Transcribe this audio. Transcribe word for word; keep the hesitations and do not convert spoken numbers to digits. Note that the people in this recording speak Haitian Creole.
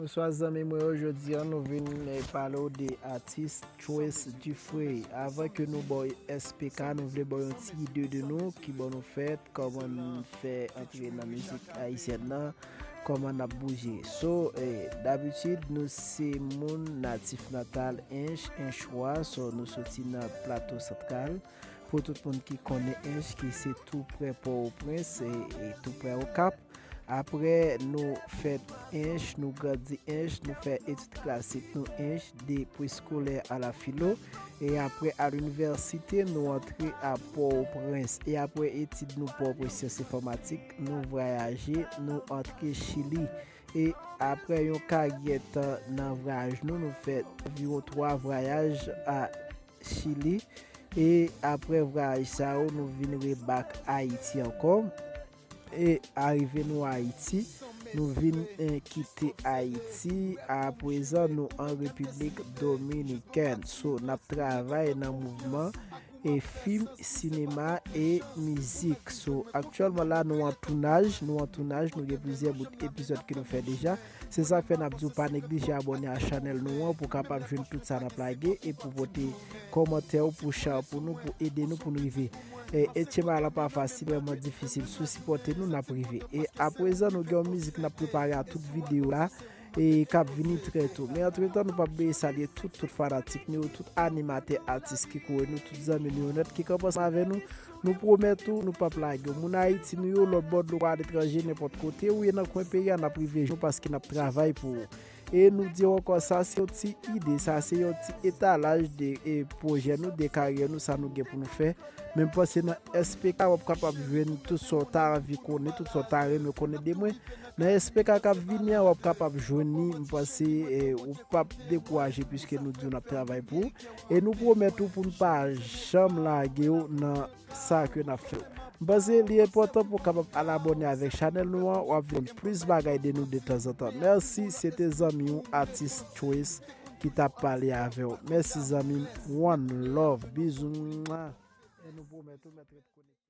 Bonswa zanmi mwen yo, jodi a nou vin eh, pale w de atis Choice Dufrey. Avan ke nou ba w S P K, nou vle ba w yon ti ide de nou, ki bò nou fèt, kòman n fè antre nan mizik ayisyèn nan, kòman n ap bouje. So, eh, dabitid, nou se moun natif natal Ench, Enchwa, so nou soti nan Plato Santral. Pou tout moun ki konnen Ench, ki se tou prè Pòtoprens e, e tou prè Okap. Apre nou fèt Ench, nou grandi Ench, nou fè etid klasik nou Ench, de preskolè a la filo, e apre a linivèsite nou antre a Pòtoprens. E apre etid nou Pòtoprens syans enfòmatik, nou vwayaje, nou antre Chili. E apre yon karyè tan nan vwayaj nou, nou fè anviwon twa vwayaj a Chili. E apre vwayaj sa yo, nou vin rebak Ayiti ankò. E arive nou Ayiti, nou vin eh, kite Ayiti. Aprezan, nou an Repiblik Dominikèn. So, n ap travay nan mouvman e fim, sinema e mizik. So, aktyèlman la, nou an tounaj, nou an tounaj, nou gen plizyè bout epizòd ke nou fè deja. Se sa k fè n ap di w pa neglije abòne a chanèl nou an pou w kapab jwenn tout sa n ap lage e pou pote kòmantè w pou chè pou nou, pou ede nou pou n rive. E, e chemen la pa fasil, vrèman difisil. Si w sipòte nou, n ap rive. E aprezan, nou gen yon mizik n ap prepare a tout videyo la. E k ap vini trè to. Men antretan, nou p ap bliye salye tout, tout fanatik nou yo, tout animatè, atis ki kouri nou, tout zanmi nou yo nèt ki kanpe ansanm avè nou. Nou pwomèt ou, nou p ap lage w. Moun Ayiti nou yo, lòt bò dlo, aletranje, nenpòt kote ou ye nan kwen peyi a, n ap rive jwenn ou paske n ap travay pou ou. E nou di w ankò, sa se yon ti ide, sa se yon ti etalaj de e, pwojè nou, de karyè nou, sa nou gen pou nou fè. Men m panse nan S P K, w ap kapab jwenn tout sa w ta anvi konnen, tout sa w ta renmen konnen de mwen. Nan S P K k ap vini an, w ap kapab jwenn li. M panse eh, ou p ap dekouraje piske nou di w n ap travay pou ou. E nou pwomèt ou pou n pa janm lage w nan sa ke n ap fè. M panse li enpòtan pou w kapab al abòne avèk chanèl nou an, w ap jwenn plis bagay de nou de tanzantan. Mèsi, se te zanmi w, atis Choice, ki t ap pale avè w. Mèsi zanmi m, one love, bizou. Mwa. E nou pwomèt ou mèt ret konekte.